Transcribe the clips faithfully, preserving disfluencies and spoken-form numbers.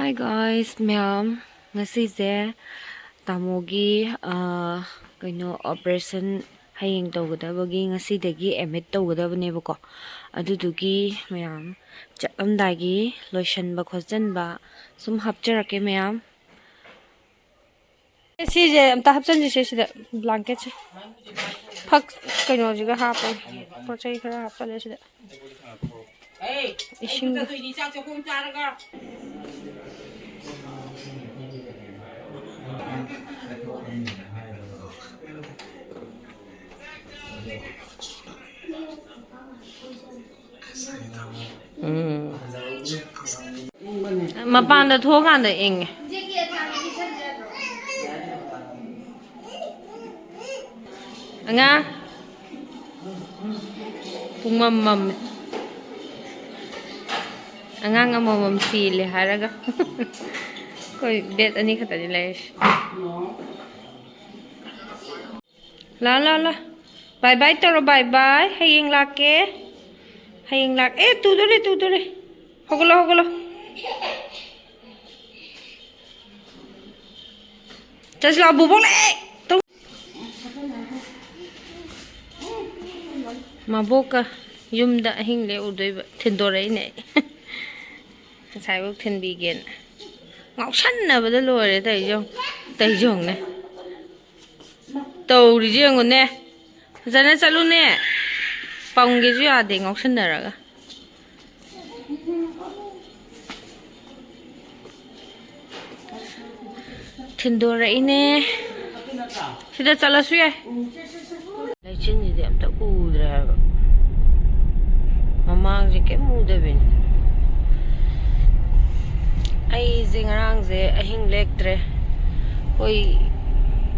Hi guys, ꯃꯌꯥꯝ, ꯉꯁꯤꯁꯦ ꯇꯥꯃꯣꯒꯤ ꯑꯥ, ꯀꯩꯅꯣ, ꯑꯣꯄꯔꯦꯁꯟ ꯍꯌꯦꯡ ꯇꯧꯒꯗꯕꯒꯤ ꯉꯁꯤꯗꯒꯤ ꯑꯦꯗꯃꯤꯠ ꯇꯧꯒꯗꯕꯅꯦꯕꯀꯣ꯫ ꯑꯗꯨꯗꯨꯒꯤ ꯃꯌꯥꯝ ꯆꯠꯂꯝꯗꯥꯏꯒꯤ ꯂꯣꯏꯁꯟꯕ ꯈꯣꯠꯆꯟꯕ ꯁꯨꯝ ꯍꯥꯞꯆꯔꯛꯀꯦ ꯃꯌꯥꯝ꯫ ꯁꯤꯁꯦ ꯑꯝꯇ ꯍꯥꯞꯆꯤꯟꯁꯤꯁꯦ ꯁꯤꯗ, ꯕ꯭ꯂꯥꯡꯀꯦꯠꯁꯦ꯫ ꯐꯛ ꯀꯩꯅꯣꯁꯤꯒ ꯍꯥꯞꯄꯦ꯫ ꯄꯣꯠ ꯆꯩ ꯈꯔ ꯍꯥꯞꯆꯜꯂꯦ ꯁꯤꯗ꯫ ꯏꯁꯤꯡ꯫ ꯎꯝ꯫ ꯃꯄꯥꯟꯗ ꯊꯣꯛꯑꯀꯥꯟꯗ ꯏꯪꯉꯦ꯫ ꯑꯉꯥꯡ꯫ ꯄꯨꯡ ꯃꯝ ꯃꯝꯃꯦ꯫ ꯑꯉꯥꯡ ꯑꯃꯃꯝ ꯆꯦꯜꯂꯦ ꯍꯥꯏꯔꯒ꯫ ꯑꯩꯈꯣꯏ ꯕꯦꯠ ꯑꯅꯤ ꯈꯛꯇꯅꯤ ꯂꯩꯔꯤꯁꯦ꯫ ꯂꯥ, ꯂꯥ, ꯂꯥ꯫ ꯕꯥꯏ ꯕꯥꯏ ꯇꯧꯔꯣ, ꯕꯥꯏ ꯕꯥꯏ꯫ ꯍꯌꯦꯡ ꯂꯥꯛꯀꯦ꯫ ꯍꯌꯦꯡ ꯂꯥꯛ-, ꯑꯦ, ꯇꯨꯗꯣꯔꯦ, ꯇꯨꯗꯣꯔꯦ꯫ ꯍꯧꯒꯠꯂꯣ, ꯍꯧꯒꯠꯂꯣ꯫ ꯆꯠꯁꯤ ꯂꯥꯛꯑꯣ, ꯕꯣꯕꯣꯛ ꯂꯥꯛꯑꯦ꯫ ꯇꯧ-, ꯃꯕꯣꯛꯀ ꯌꯨꯝꯗ ꯑꯍꯤꯡ ꯂꯦꯛꯎꯗꯣꯏꯕ꯫ ꯊꯤꯟꯗꯣꯔꯛꯏꯅꯦ ꯑꯩ꯫ ꯉꯁꯥꯏꯐꯧ ꯊꯤꯟꯕꯤꯒꯦꯅ꯫ ꯉꯥꯎꯁꯟꯅꯕꯗ ꯂꯣꯏꯔꯦ ꯇꯧꯔꯤꯁꯦ ꯌꯦꯡꯉꯨ꯫ ꯇꯧꯔꯤꯁꯦ ꯌꯦꯡꯉꯨꯅꯦ꯫ ꯐꯖꯅ ꯆꯠꯂꯨꯅꯦ꯫ ꯄꯝꯒꯦꯁꯨ ꯌꯥꯗꯦ ꯉꯥꯎꯁꯟꯅꯔꯒ꯫ ꯊꯤꯟꯗꯣꯔꯛꯏꯅꯦ꯫ ꯁꯤꯗ ꯆꯠꯂꯁꯨ ꯌꯥꯏ꯫ ꯂꯩꯆꯤꯟꯁꯤꯗꯤ ꯑꯝꯇ ꯎꯗ꯭ꯔꯦ ꯍꯥꯏꯕ꯫ ꯃꯃꯥꯡꯁꯦ ꯀꯩꯝ ꯎꯗꯕꯤꯅꯤ꯫ ꯑꯩꯁꯦ ꯉꯔꯥꯡꯁꯦ ꯑꯍꯤꯡ ꯂꯦꯛꯇ꯭ꯔꯦ꯫ ꯑꯩꯈꯣꯏ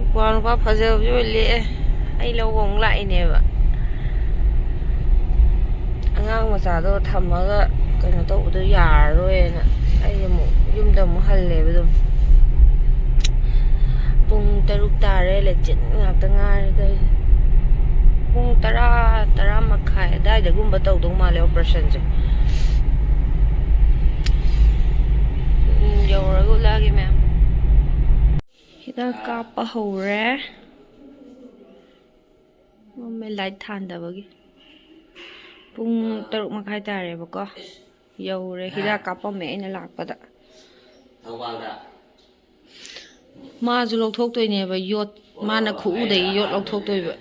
ꯏꯄ꯭ꯋꯥ ꯅꯨꯄꯥ ꯐꯖꯕꯁꯨ ꯂꯦꯛꯑꯦ꯫ ꯑꯩ ꯂꯧꯕ ꯑꯃꯨꯛ ꯂꯥꯛꯏꯅꯦꯕ꯫ ꯑꯉꯥꯡ ꯃꯆꯥꯗꯣ ꯊꯝꯃꯒ ꯀꯩꯅꯣ ꯇꯧꯕꯗꯣ ꯌꯥꯔꯔꯣꯏꯅ ꯑꯩ ꯑꯃꯨꯛ ꯌꯨꯝꯗ ꯑꯃꯨꯛ ꯍꯜꯂꯦꯕ ꯑꯗꯨꯝ꯫ ꯄꯨꯡ ꯇꯔꯨꯛ ꯇꯥꯔꯦ, ꯂꯦꯇ꯭ꯔꯤꯟ ꯉꯥꯛꯇ ꯉꯥꯏꯔꯦ ꯇꯧꯔꯤꯁꯦ꯫ ꯄꯨꯡ ꯇꯔꯥ, ꯇꯔꯥ ꯃꯈꯥꯏ ꯑꯗꯥꯏꯗꯒꯨꯝꯕ ꯇꯧꯗꯧ ꯃꯥꯜꯂꯦ ꯑꯣꯄꯔꯦꯁꯟꯁꯦ꯫ ꯎꯝ, ꯌꯧꯔꯒ ꯎꯠꯂꯛꯑꯒꯦ ꯃꯌꯥꯝ꯫ ꯍꯤꯗꯥꯛ ꯀꯥꯞꯄ ꯍꯧꯔꯦ꯫ ꯃꯝꯃꯦ, ꯂꯥꯏꯠ ꯊꯥꯟꯗꯕꯒꯤ꯫ ꯄꯨꯡ ꯇꯔꯨꯛ ꯃꯈꯥꯏ ꯇꯥꯔꯦꯕꯀꯣ꯫ ꯌꯧꯔꯦ, ꯍꯤꯗꯥꯛ ꯀꯥꯞꯄꯝꯃꯦ ꯑꯩꯅ ꯂꯥꯛꯄꯗ꯫ ꯃꯥꯁꯨ ꯂꯧꯊꯣꯛꯇꯣꯏꯅꯦꯕ ꯌꯣꯠ, ꯃꯥꯅ ꯈꯨꯎꯗꯒꯤ ꯌꯣꯠ ꯂꯧꯊꯣꯛꯇꯣꯏꯕ꯫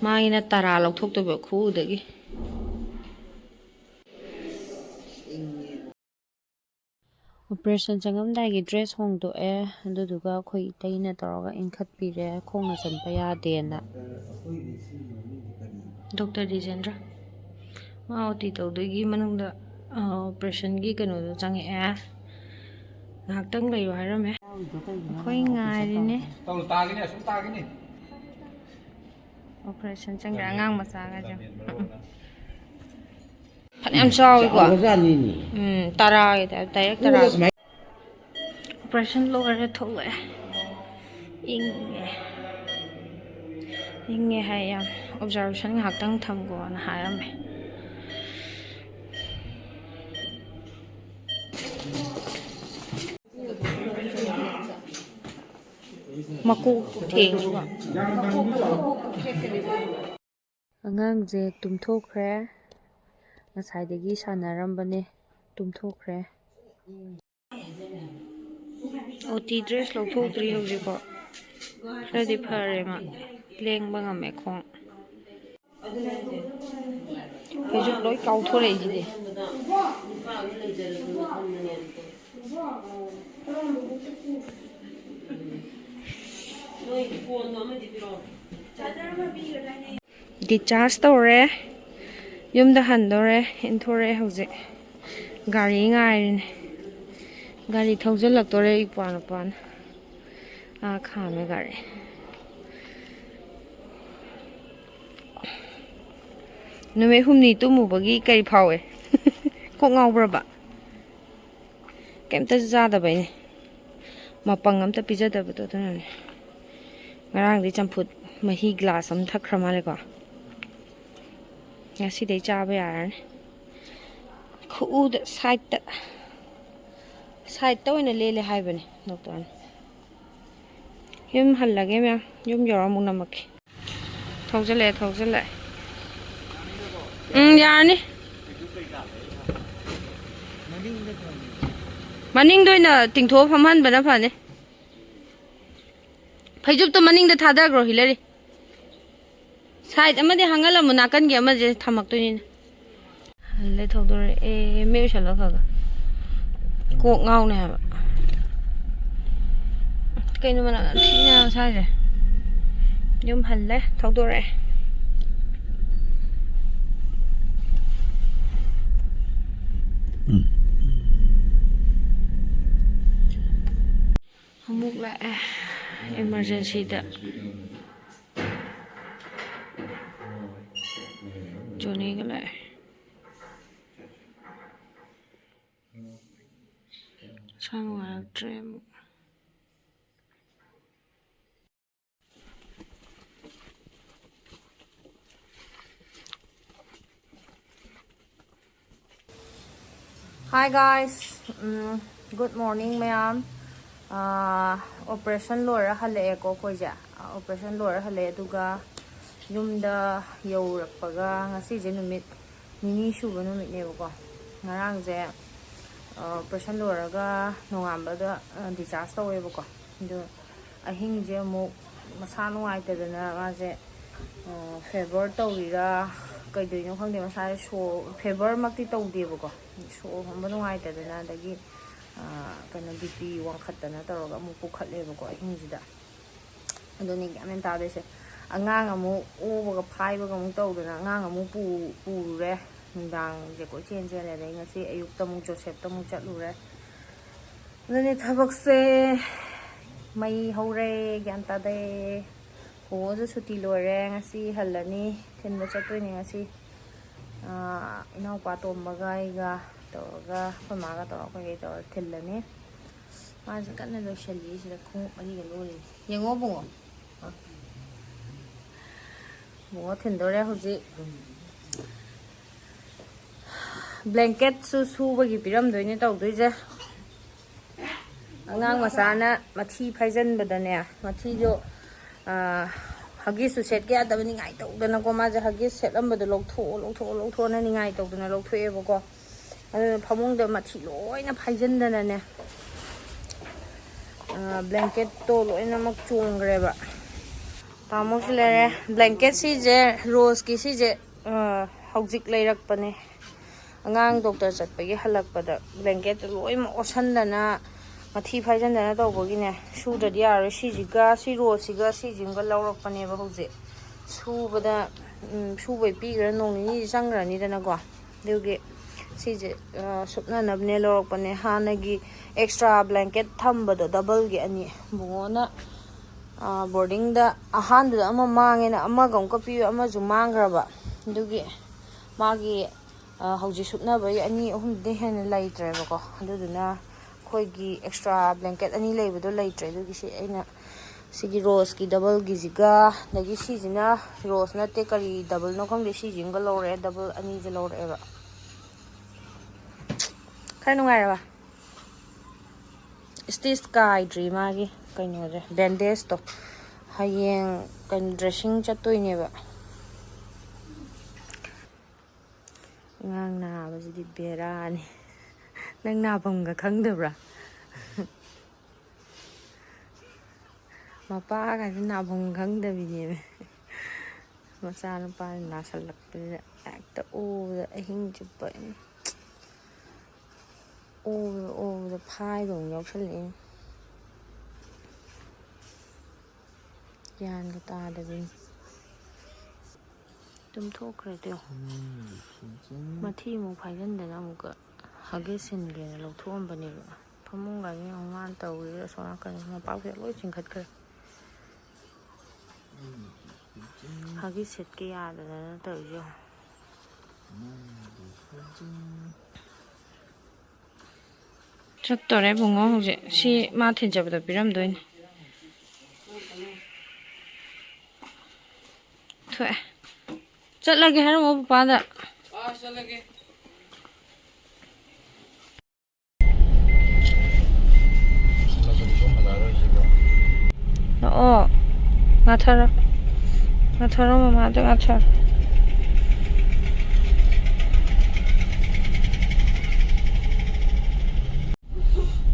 ꯃꯥꯒꯤꯅ ꯇꯔꯥ ꯂꯧꯊꯣꯛꯇꯣꯏꯕ ꯈꯨꯎꯗꯒꯤ꯫ ꯑꯣꯄꯔꯦꯁꯟ ꯆꯪꯉꯝꯗꯥꯏꯒꯤ ꯗ꯭ꯔꯦꯁ ꯍꯣꯡꯗꯣꯛꯑꯦ, ꯑꯗꯨꯗꯨꯒ ꯑꯩꯈꯣꯏ ꯏꯇꯩꯅ ꯇꯧꯔꯒ ꯏꯟꯈꯠꯄꯤꯔꯦ, ꯈꯣꯡꯅ ꯆꯠꯄ ꯌꯥꯗꯦꯅ꯫ ꯗꯣꯛꯇꯔ ꯗꯤꯖꯦꯟꯗ꯭ꯔ ꯃꯥ ꯑꯣ ꯇꯤ ꯇꯧꯗꯣꯏꯒꯤ ꯃꯅꯨꯡꯗ, ꯑ, ꯑꯣꯄꯔꯦꯁꯟꯒꯤ ꯀꯩꯅꯣꯗꯣ ꯆꯪꯉꯛꯑꯦ꯫ ꯉꯥꯏꯍꯥꯛꯇꯪ ꯂꯩꯌꯣ ꯍꯥꯏꯔꯝꯃꯦ꯫ ꯑꯩꯈꯣꯏ ꯉꯥꯏꯔꯤꯅꯦ꯫ ꯇꯧꯔꯣ, ꯇꯥꯒꯤꯅꯤ, ꯑꯁꯨꯝ ꯇꯥꯒꯤꯅꯤ꯫ ꯑꯣꯄꯔꯦꯁꯟ ꯆꯪꯈ꯭ꯔꯦ ꯑꯉꯥꯡ ꯃꯆꯥꯒꯁꯦ꯫ ꯐꯅꯌꯥꯝ ꯆꯥꯎꯋꯤꯀꯣ꯫ ꯆꯥꯎꯔꯖꯥꯠꯅꯤꯅꯦ꯫ ꯎꯝ, ꯇꯔꯥꯒꯤ ꯇꯥꯏꯞ, ꯗꯥꯏꯔꯦꯛ ꯇꯔꯥ꯫ ꯑꯣꯄꯔꯦꯁꯟ ꯂꯣꯏꯔꯦ, ꯊꯣꯛꯂꯛꯑꯦ꯫ ꯏꯪꯉꯦ꯫ ꯏꯪꯉꯦ ꯍꯥꯏ ꯌꯥꯝ꯫ ꯑꯣꯕꯖꯥꯔꯕꯦꯁꯟ ꯉꯥꯏꯍꯥꯛꯇꯪ ꯊꯝꯈꯣꯅ ꯍꯥꯏꯔꯝꯃꯦ꯫ ꯃꯀꯣꯛ ꯊꯦꯡꯉꯤꯕ꯫ ꯑꯉꯥꯡꯁꯦ ꯇꯨꯝꯊꯣꯛꯈ꯭ꯔꯦ꯫ ꯉꯁꯥꯏꯗꯒꯤ ꯁꯥꯟꯅꯔꯝꯕꯅꯦ, ꯇꯨꯝꯊꯣꯛꯈ꯭ꯔꯦ꯫ ꯑꯣ ꯇꯤ ꯗ꯭ꯔꯦꯁ ꯂꯧꯊꯣꯛꯇ꯭ꯔꯤ ꯍꯧꯖꯤꯛꯐꯥꯎ꯫ ꯈꯔꯗꯤ ꯐꯔꯦ ꯃꯥ, ꯂꯦꯡꯕ ꯉꯝꯃꯦ ꯈꯣꯡ꯫ ꯍꯧꯖꯤꯛ ꯂꯣꯏ ꯀꯥꯎꯊꯣꯔꯛꯏꯁꯤꯗꯤ꯫ ꯗꯤꯆꯥꯔꯖ ꯇꯧꯔꯦ, ꯌꯨꯝꯗ ꯍꯟꯗꯣꯔꯦ, ꯏꯟꯊꯣꯔꯛꯑꯦ ꯍꯧꯖꯤꯛ꯫ ꯒꯥꯔꯤ ꯉꯥꯏꯔꯤꯅꯦ꯫ ꯒꯥꯔꯤ ꯊꯧꯖꯤꯜꯂꯛꯇꯣꯔꯦ ꯏꯄ꯭ꯋꯥ ꯅꯨꯄꯥꯅ꯫ ꯑꯥ, ꯈꯥꯝꯃꯦ ꯒꯥꯔꯤ꯫ ꯅꯨꯃꯤꯠ ꯍꯨꯝꯅꯤ ꯇꯨꯝꯃꯨꯕꯒꯤ ꯀꯔꯤ ꯐꯥꯎꯋꯦ? ꯀꯣꯛ ꯉꯥꯎꯕ꯭ꯔꯕ? ꯀꯩꯝꯇꯁꯨ ꯆꯥꯗꯕꯩꯅꯦ꯫ ꯃꯄꯪ ꯑꯝꯇ ꯄꯤꯖꯗꯕꯗꯣ ꯑꯗꯨꯅꯅꯦ꯫ ꯉꯔꯥꯡꯗꯤ ꯆꯝꯐꯨꯠ ꯃꯍꯤ ꯒ꯭ꯂꯥꯁ ꯑꯃ ꯊꯛꯈ꯭ꯔ ꯃꯥꯜꯂꯦꯀꯣ꯫ ꯉꯁꯤꯗꯩ ꯆꯥꯕ ꯌꯥꯔꯅꯤ꯫ ꯈꯨꯎꯗ ꯁꯥꯏꯠꯇ꯫ ꯁꯥꯏꯠꯇ ꯑꯣꯏꯅ ꯂꯦꯜꯂꯦ ꯍꯥꯏꯕꯅꯦ ꯗꯣꯛꯇꯔꯅ꯫ ꯌꯨꯝ ꯍꯜꯂꯒꯦ ꯃꯌꯥꯝ, ꯌꯨꯝ ꯌꯧꯔ ꯑꯃꯨꯛ ꯅꯝꯃꯛꯀꯦ꯫ ꯊꯧꯖꯤꯜꯂꯛꯑꯦ, ꯊꯧꯖꯤꯜꯂꯛꯑꯦ꯫ ꯎꯝ, ꯌꯥꯔꯅꯤ꯫ ꯃꯅꯤꯡꯗ ꯑꯣꯏꯅ ꯇꯤꯡꯊꯣꯛꯑ ꯐꯝꯍꯟꯕꯅ ꯐꯅꯤ꯫ ꯐꯩꯖꯨꯞꯇꯣ ꯃꯅꯤꯡꯗ ꯊꯥꯗꯈ꯭ꯔꯣ, ꯍꯤꯂꯔꯤ꯫ ꯁꯥꯏꯠ ꯑꯃꯗꯤ ꯍꯥꯡꯍꯜꯂꯝꯃꯣ, ꯅꯥꯀꯟꯒꯤ ꯑꯃꯁꯦ ꯊꯝꯃꯛꯇꯣꯏꯅꯤꯅ꯫ ꯍꯜꯂꯦ, ꯊꯧꯗꯣꯔꯛꯑꯦ꯫ ꯃꯤ ꯎꯏꯁꯜꯂꯣ ꯈꯔ ꯈꯔ꯫ ꯀꯣꯛ ꯉꯥꯎꯅꯦ ꯍꯥꯏꯕ꯫ ꯀꯩꯅꯣ ꯃꯅꯝ ꯌꯥꯝ ꯊꯤꯅ ꯁꯥꯏꯁꯦ꯫ ꯌꯨꯝ ꯍꯜꯂꯦ, ꯊꯧꯗꯣꯔꯛꯑꯦ꯫ ꯑꯃꯨꯛ ꯂꯥꯛꯑꯦ ꯏꯃꯥꯔꯖꯦꯟꯁꯤꯗ꯫ ꯖꯣꯅꯤꯒ ꯂꯥꯛꯑꯦ꯫ ꯁꯥ ꯅꯨꯡꯉꯥꯏꯔꯛꯇ꯭ꯔꯦ ꯑꯃꯨꯛ꯫ Hi guys, ꯎꯝ, good morning ꯃꯌꯥꯝ꯫ ꯑꯣꯄꯔꯦꯁꯟ ꯂꯣꯏꯔ ꯍꯜꯂꯛꯑꯦꯀꯣ ꯑꯩꯈꯣꯏꯁꯦ꯫ ꯑꯣꯄꯔꯦꯁꯟ ꯂꯣꯏꯔ ꯍꯜꯂꯛꯑꯦ, ꯑꯗꯨꯒ ꯌꯨꯝꯗ ꯌꯧꯔꯛꯄꯒ ꯉꯁꯤꯁꯦ ꯅꯨꯃꯤꯠ ꯅꯤꯅꯤ ꯁꯨꯕ ꯅꯨꯃꯤꯠꯅꯦꯕꯀꯣ꯫ ꯉꯔꯥꯡꯁꯦ ꯑꯣꯄꯔꯦꯁꯟ ꯂꯣꯏꯔꯒ ꯅꯣꯡꯉꯥꯟꯕꯗ ꯗꯤꯆꯥꯔꯖ ꯇꯧꯋꯦꯕꯀꯣ꯫ ꯑꯗꯨ ꯑꯍꯤꯡꯁꯦ ꯑꯃꯨꯛ ꯃꯁꯥ ꯅꯨꯡꯉꯥꯏꯇꯗꯅ ꯃꯥꯁꯦ ꯐꯦꯕꯔ ꯇꯧꯔꯤꯔꯥ ꯀꯩꯗꯧꯔꯤꯅꯣ ꯈꯪꯗꯦ, ꯃꯁꯥꯁꯦ ꯁꯣꯔ, ꯐꯦꯕꯔꯃꯛꯇꯤ ꯇꯧꯗꯦꯕꯀꯣ, ꯁꯣꯔ ꯍꯣꯟꯕ ꯅꯨꯡꯉꯥꯏꯇꯗꯅ, ꯑꯗꯒꯤ ꯀꯩꯅꯣ ꯕꯤ ꯄꯤ ꯋꯥꯡꯈꯠꯇꯅ ꯇꯧꯔꯒ ꯑꯃꯨꯛ ꯄꯨꯈꯠꯂꯦꯕꯀꯣ ꯑꯍꯤꯡꯁꯤꯗ꯫ ꯑꯗꯨꯅꯤ ꯒ꯭ꯌꯥꯟ ꯃꯦꯟ ꯇꯥꯗꯣꯏꯁꯦ꯫ ꯑꯉꯥꯡ ꯑꯃꯨꯛ ꯑꯣꯕꯒ ꯐꯥꯏꯕꯒ ꯑꯃꯨꯛ ꯇꯧꯗꯅ ꯑꯉꯥꯡ ꯑꯃꯨꯛ ꯄꯨ-, ꯄꯨꯔꯨꯔꯦ꯫ ꯅꯨꯡꯗꯥꯡꯁꯦ ꯀꯣꯏꯆꯦꯟ ꯆꯦꯜꯂꯦ꯫ ꯑꯗꯩ ꯉꯁꯤ ꯑꯌꯨꯛꯇ ꯑꯃꯨꯛ ꯖꯣꯁꯦꯞꯇ ꯑꯃꯨꯛ ꯆꯠꯂꯨꯔꯦ꯫ ꯑꯗꯨꯅꯤ ꯊꯕꯛꯁꯦ ꯃꯩ ꯍꯧꯔꯦ, ꯒ꯭ꯌꯥꯟ ꯇꯥꯗꯦ꯫ ꯄꯨꯡꯉꯣꯁꯨ ꯁꯨꯇꯤ ꯂꯣꯏꯔꯦ, ꯉꯁꯤ ꯍꯜꯂꯅꯤ꯫ ꯊꯤꯟꯕ ꯆꯠꯇꯣꯏꯅꯤ ꯉꯁꯤ꯫ ꯑꯥ, ꯏꯅꯥꯎꯄꯥ ꯇꯣꯝꯕꯒ ꯑꯩꯒ ꯇꯧꯔꯒ, ꯑꯩꯈꯣꯏ ꯃꯥꯒ ꯇꯧꯔꯒ ꯑꯩꯈꯣꯏ ꯀꯩ ꯇꯧꯔ ꯊꯤꯜꯂꯅꯤ꯫ ꯃꯥꯁꯦ ꯀꯟꯅ ꯂꯣꯏꯁꯜꯂꯤ ꯁꯤꯗ, ꯈꯣꯡꯎꯞ ꯑꯅꯤꯒ ꯂꯣꯜꯂꯤ꯫ ꯌꯦꯡꯉꯣ ꯕꯨꯡꯉꯣ꯫ ꯕꯨꯡꯉꯣ ꯊꯤꯟꯗꯣꯔꯦ ꯍꯧꯖꯤꯛ꯫ ꯕ꯭ꯂꯦꯡꯀꯦꯠꯁꯨ ꯁꯨꯕꯒꯤ ꯄꯤꯔꯝꯗꯣꯏꯅꯦ ꯇꯧꯗꯣꯏꯁꯦ꯫ ꯑꯉꯥꯡ ꯃꯆꯥꯅ ꯃꯊꯤ ꯐꯥꯏꯖꯟꯕꯗꯅꯦ, ꯃꯊꯤꯗꯣ, ꯑꯥ, ꯍꯒꯤꯁꯁꯨ ꯁꯦꯠꯀꯦ ꯌꯥꯗꯕ ꯅꯤꯡꯉꯥꯏ ꯇꯧꯗꯅꯀꯣ, ꯃꯥꯁꯦ ꯍꯒꯤꯁ ꯁꯦꯠꯂꯝꯕꯗꯣ ꯂꯧꯊꯣꯛꯑꯣ, ꯂꯧꯊꯣꯛꯑꯣ, ꯂꯧꯊꯣꯛꯑꯣꯅ ꯅꯤꯡꯉꯥꯏ ꯇꯧꯗꯅ ꯂꯧꯊꯣꯛꯑꯦꯕꯀꯣ꯫ ꯑꯗꯨꯅ ꯐꯃꯨꯡꯗ ꯃꯊꯤ ꯂꯣꯏꯅ ꯐꯥꯏꯖꯟꯗꯅꯅꯦ, ꯑꯥ, ꯕ꯭ꯂꯦꯡꯀꯦꯠꯇꯣ ꯂꯣꯏꯅꯃꯛ ꯆꯣꯡꯈ꯭ꯔꯦꯕ꯫ ꯇꯥꯃꯣꯁꯨ ꯂꯩꯔꯦ꯫ ꯕ꯭ꯂꯦꯡꯀꯦꯠ ꯁꯤꯁꯦ, ꯔꯣꯁꯀꯤ ꯁꯤꯁꯦ, ꯑꯥ, ꯍꯧꯖꯤꯛ ꯂꯩꯔꯛꯄꯅꯦ꯫ ꯑꯉꯥꯡ ꯗꯣꯛꯇꯔ ꯆꯠꯄꯒꯤ ꯍꯜꯂꯛꯄꯗ ꯕ꯭ꯂꯦꯡꯀꯦꯠꯇꯣ ꯂꯣꯏꯅꯃꯛ ꯑꯣꯠꯁꯟꯗꯅ, ꯃꯊꯤ ꯐꯥꯏꯖꯟꯗꯅ ꯇꯧꯕꯒꯤꯅꯦ, ꯁꯨꯗ꯭ꯔꯗꯤ ꯌꯥꯔꯔꯣꯏ꯫ ꯁꯤꯁꯤꯒ, ꯁꯤ ꯔꯣꯁꯁꯤꯒ, ꯁꯤꯁꯤꯒ ꯂꯧꯔꯛꯄꯅꯦꯕ ꯍꯧꯖꯤꯛ꯫ ꯁꯨꯕꯗ, ꯎꯝ, ꯁꯨꯕꯩ ꯄꯤꯈ꯭ꯔ ꯅꯣꯡ ꯅꯤꯅꯤꯗꯤ ꯆꯪꯈ꯭ꯔꯅꯤꯗꯅꯀꯣ꯫ ꯑꯗꯨꯒꯤ ꯁꯤꯁꯦ, ꯑ, ꯁꯨꯞꯅꯅꯕꯅꯦ ꯂꯧꯔꯛꯄꯅꯦ꯫ ꯍꯥꯟꯅꯒꯤ ꯑꯦꯛꯁꯇ꯭ꯔꯥ ꯕ꯭ꯂꯦꯡꯀꯦꯠ ꯊꯝꯕꯗꯣ, ꯗꯕꯜꯒꯤ ꯑꯅꯤ, ꯕꯨꯡꯉꯣꯅ, ꯑ, ꯕꯣꯔꯗꯤꯡꯗ ꯑꯍꯥꯟꯕꯗ ꯑꯃ ꯃꯥꯡꯉꯦꯅ ꯑꯃꯒ ꯑꯃꯨꯛꯀ ꯄꯤꯌꯨ, ꯑꯃꯁꯨ ꯃꯥꯡꯈ꯭ꯔꯕ꯫ ꯑꯗꯨꯒꯤ ꯃꯥꯒꯤ, ꯑ, ꯍꯧꯖꯤꯛ ꯁꯨꯞꯅꯕꯒꯤ ꯑꯅꯤ ꯑꯍꯨꯝꯗꯤ ꯍꯦꯟꯅ ꯂꯩꯇ꯭ꯔꯦꯕꯀꯣ꯫ ꯑꯗꯨꯗꯨꯅ ꯑꯩꯈꯣꯏꯒꯤ ꯑꯦꯛꯁꯇ꯭ꯔꯥ ꯕ꯭ꯂꯦꯡꯀꯦꯠ ꯑꯅꯤ ꯂꯩꯕꯗꯣ ꯂꯩꯇ꯭ꯔꯦ꯫ ꯑꯗꯨꯒꯤ ꯁꯤ ꯑꯩꯅ ꯁꯤꯒꯤ ꯔꯣꯁꯀꯤ ꯗꯕꯜꯒꯤꯁꯤꯒ, ꯑꯗꯒꯤ ꯁꯤꯁꯤꯅ ꯔꯣꯁ ꯅꯠꯇꯦ, ꯀꯔꯤ ꯗꯕꯜꯅꯣ ꯈꯪꯗꯦ, ꯁꯤꯁꯤꯃꯒ ꯂꯧꯔꯛꯑꯦ, ꯗꯕꯜ ꯑꯅꯤꯁꯦ ꯂꯧꯔꯛꯑꯦꯕ꯫ ꯈꯔ ꯅꯨꯡꯉꯥꯏꯔꯕ? ꯁ꯭ꯇꯤꯆ ꯀꯥꯏꯗ꯭ꯔꯤ ꯃꯥꯒꯤ ꯀꯩꯅꯣꯁꯦ, ꯕꯦꯟꯗꯦꯖꯇꯣ꯫ ꯍꯌꯦꯡ ꯀꯩꯅꯣ, ꯗ꯭ꯔꯦꯁꯤꯡ ꯆꯠꯇꯣꯏꯅꯦꯕ꯫ ꯑꯉꯥꯡ ꯅꯥꯕꯁꯤꯗꯤ ꯕꯦꯔꯥꯅꯤ꯫ ꯅꯪ ꯅꯥꯐꯝꯒ ꯈꯪꯗꯕ꯭ꯔꯥ? ꯃꯄꯥꯒꯁꯦ ꯅꯥꯐꯝ ꯈꯪꯗꯕꯤꯅꯦꯕ꯫ ꯃꯆꯥꯅꯨꯄꯥꯅ ꯅꯥꯁꯜꯂꯛꯄꯁꯤꯗ ꯍꯦꯛꯇ ꯑꯣꯕꯗ, ꯑꯍꯤꯡ ꯆꯨꯞꯄ ꯑꯣꯕꯗ, ꯑꯣꯕꯗ ꯐꯥꯏꯕ ꯑꯃꯨꯛ ꯌꯥꯎꯁꯜꯂꯛꯑꯦ꯫ ꯒ꯭ꯌꯥꯟꯒ ꯇꯥꯗꯕꯤꯅꯤ꯫ ꯇꯨꯝꯊꯣꯛꯈ꯭ꯔꯦ ꯇꯨ꯫ ꯃꯊꯤ ꯑꯃꯨꯛ ꯐꯥꯏꯖꯤꯟꯗꯅ ꯑꯃꯨꯛꯀ ꯍꯒꯤꯁ ꯁꯤꯟꯒꯦꯅ ꯂꯧꯊꯣꯛꯑꯝꯕꯅꯦꯕ꯫ ꯐꯃꯨꯡꯒꯁꯦ ꯌꯦꯡꯉꯨ ꯃꯥꯅ ꯇꯧꯔꯤꯁꯦ꯫ ꯑꯁꯣꯝ ꯅꯥꯀꯟꯗ ꯃꯄꯥꯛꯁꯦ ꯂꯣꯏ ꯆꯤꯡꯈꯠꯈ꯭ꯔꯦ꯫ ꯍꯒꯤꯁ ꯁꯤꯠꯀꯦ ꯌꯥꯗꯗꯅ ꯇꯧꯔꯤꯁꯦ ꯌꯦꯡꯉꯨ꯫ ꯆꯠꯇꯣꯔꯦ ꯕꯨꯡꯉꯣ ꯍꯧꯖꯤꯛ꯫ ꯁꯤ ꯃꯥ ꯊꯤꯟꯖꯕꯗ ꯄꯤꯔꯝꯗꯣꯏꯅꯦ꯫ ꯊꯣꯛꯑꯦ꯫ ꯆꯠꯂꯒꯦ ꯍꯥꯏꯔꯝꯃꯣ ꯄꯄꯥꯗ꯫ ꯑꯣ, ꯉꯥꯊꯔꯣ꯫ ꯉꯥꯊꯔꯣ, ꯃꯃꯥꯗ ꯉꯥꯊꯔꯣ꯫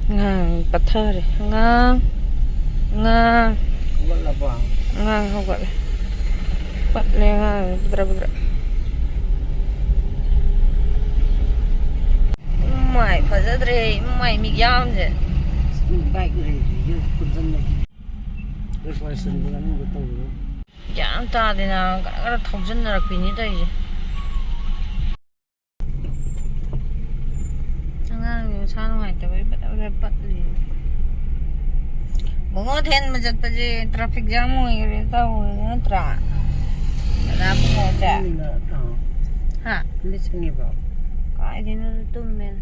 ꯑꯉꯥꯡ ꯄꯠꯊꯔꯦ꯫ ꯑꯉꯥꯡ, ꯑꯉꯥꯡ꯫ ꯍꯧꯒꯠꯂꯕꯣ? ꯑꯉꯥꯡ ꯍꯧꯒꯠꯂꯦ꯫ ꯄꯠꯂꯦ ꯑꯉꯥꯡ, ꯕꯗ꯭ꯔ ꯕꯗ꯭ꯔ꯫ ꯏꯃꯥꯏ, ꯐꯖꯗ꯭ꯔꯦ, ꯏꯃꯥꯏ, ꯃꯤꯛ ꯌꯥꯝꯁꯦ꯫ ꯕꯥꯏꯛ ꯂꯩꯔꯤꯁꯦ ꯄꯨꯟꯁꯤꯟꯕꯒꯤ꯫ ꯒ꯭ꯌꯥꯟ ꯇꯥꯗꯦ ꯅꯥꯕ, ꯒꯔ ꯒꯔ ꯊꯧꯖꯤꯟꯅꯔꯛꯄꯤꯅꯤ ꯇꯧꯔꯤꯁꯦ꯫ ꯑꯉꯥꯡꯁꯦ ꯃꯁꯥ ꯅꯨꯡꯉꯥꯏꯇꯕꯩ ꯕꯗ ꯕꯗ ꯄꯠꯂꯤ꯫ ꯕꯨꯡꯉꯣ, ꯊꯤꯟꯕ ꯆꯠꯄꯁꯦ traffic jam ꯑꯣꯏꯈ꯭ꯔꯦ ꯇꯧꯔꯦ ꯅꯠꯇ꯭ꯔꯥ? ꯗꯗꯥ ꯕꯨꯡꯉꯣꯁꯦ꯫ ꯇꯨꯝꯃꯤꯕ, ꯑꯥ꯫ ꯍꯥ? ꯇꯨꯝꯗꯤ ꯆꯪꯉꯤꯕꯣ? ꯀꯥꯏꯗꯩꯅꯣꯗ ꯇꯨꯝꯃꯦꯅ꯫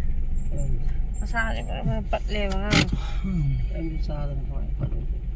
ꯎꯝ꯫ ꯃꯁꯥꯁꯦ ꯕꯗ ꯕꯗ ꯄꯠꯂꯦꯕ ꯑꯉꯥꯡꯁꯦ꯫ ꯎꯝ꯫ ꯑꯩꯁꯨ ꯆꯥꯗꯅ ꯀꯃꯥꯏꯅ ꯄꯠꯂꯣꯏꯗꯣꯏꯅꯣ?